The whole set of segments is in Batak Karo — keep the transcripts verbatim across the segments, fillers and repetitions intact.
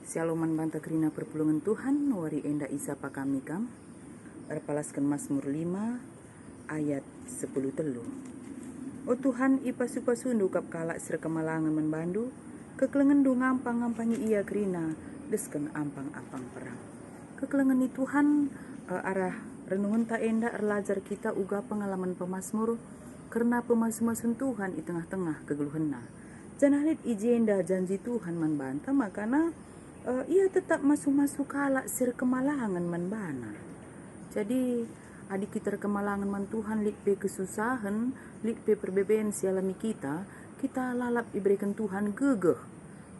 Syalom man banta kerina perpulungen Tuhan, wari enda isapa kami kam. Erpalasken Masmur lima ayat sepuluh telu. O Tuhan, ipasu-pasundu kap kalak si erkemalangen man bandu, kekelengenndu ngampang-ngampangi ia kerina desken ampang-ampang perang. Kekelengen ni Tuhan, eh, arah renungenta enda erlajar kita uga pengalaman pemasmur kerna pemasu-masun Tuhan i tengah-tengah kegeluhenna. Janah lit i jenda janji Tuhan man banta makana, eh, ia tetap masu-masu kalak si erkemalangen man bana. Jadi, adi kita erkemalangen man Tuhan, lit pe kesusahen, lit pe perbeben si alami kita, kita lalap ibereken Tuhan gegeh.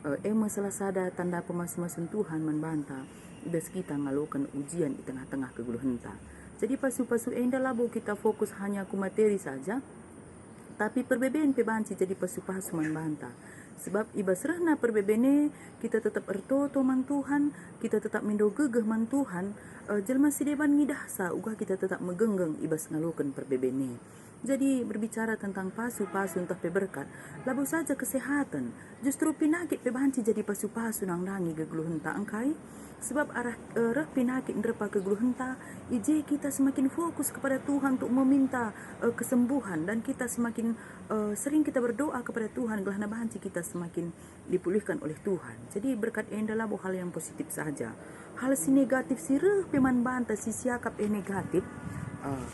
Eh, e me salah sada tanda pemasu-masun Tuhan man banta, i bas kita ngaloken ujian i tengah-tengah kegeluhenta. Jadi pasu-pasu enda labo kita fokus hanya ku materi saja, tapi perbeben pe banci jadi pasu-pasu man banta. Sebab i bas rehna perbeben e, kita tetap ertoto man Tuhan, kita tetap mindo gegeh man Tuhan, eh, jelma si deban ngidahsa uga kita tetap megenggeng i bas ngaloken perbeben e. Jadi, berbicara tentang pasu-pasu ntah pe berkat, labo saja kesehatan, justru pinakit pe banci jadi pasu-pasu nandangi kegeluhenta engkai? Sebab arah, eh, reh pinakit nderpa kegeluhenta, i je kita semakin fokus kepada Tuhan untuk meminta, eh, kesembuhan, dan kita semakin, eh, sering kita berdoa kepada Tuhan, gelahna banci kita semakin dipulihkan oleh Tuhan. Jadi, berkat enda labo hal yang positif saja. Hal si negatif si reh pe man banta si siakap e negatif, eh,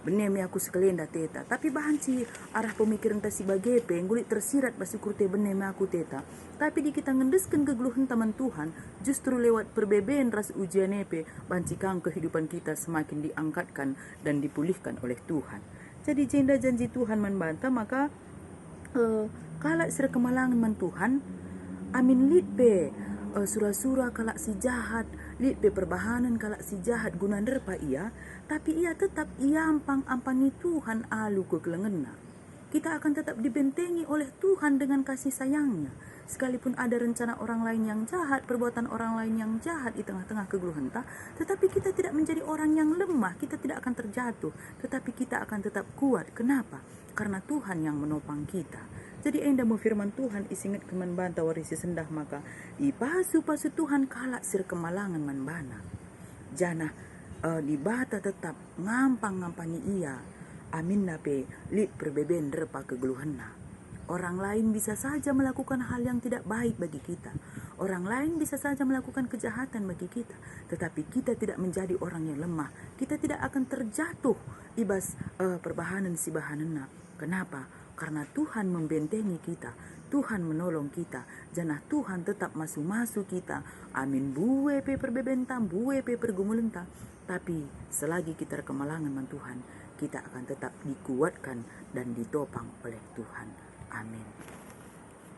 bene me aku sekalenda teta. Tapi banci arah pemikirenta si bage pe, nggo lit tersirat bas ukur te bene me aku teta. Tapi adi kita ngendesken kegeluhenta man Tuhan, justru lewat perbeben ras ujian e pe, banci kang kehidupan kita semakin diangkatkan dan dipulihkan oleh Tuhan. Jadi jenda janji Tuhan man banta, maka, eh, kalak si erkemalangen man Tuhan, amin lit pe, eh, sura-sura kalak si jahat, lit pe perbahanen kalak si jahat guna nderpa ia, tapi ia tetap iampang-ampangi Tuhan alu kekelengenna. Kita akan tetap dibentengi oleh Tuhan dengan kasih sayang-Nya. Sekalipun ada rencana orang lain yang jahat, perbuatan orang lain yang jahat di tengah-tengah kegeluhenta, tetapi kita tidak menjadi orang yang lemah, kita tidak akan terjatuh, tetapi kita akan tetap kuat. Kenapa? Karena Tuhan yang menopang kita. Jadi enda me firman Tuhan isingetken man banta wari si sendah maka, ipasu-pasu Tuhan kalak si erkemalangen man baNa. Janah, eh, Dibata tetap ngampang-ngampangi ia, aminna pe lit perbeben nderpa kegeluhenna. Orang lain bisa saja melakukan hal yang tidak baik bagi kita. Orang lain bisa saja melakukan kejahatan bagi kita. Tetapi kita tidak menjadi orang yang lemah. Kita tidak akan terjatuh i bas, eh, perbahanen si bahanenna. Kenapa? Karena Tuhan membentengi kita, Tuhan menolong kita, janah Tuhan tetap masu-masu kita, amin mbue pe perbebenta, mbue pe pergumulenta. Tapi selagi kita erkemalangen man Tuhan, kita akan tetap dikuatkan dan ditopang oleh Tuhan. Amin.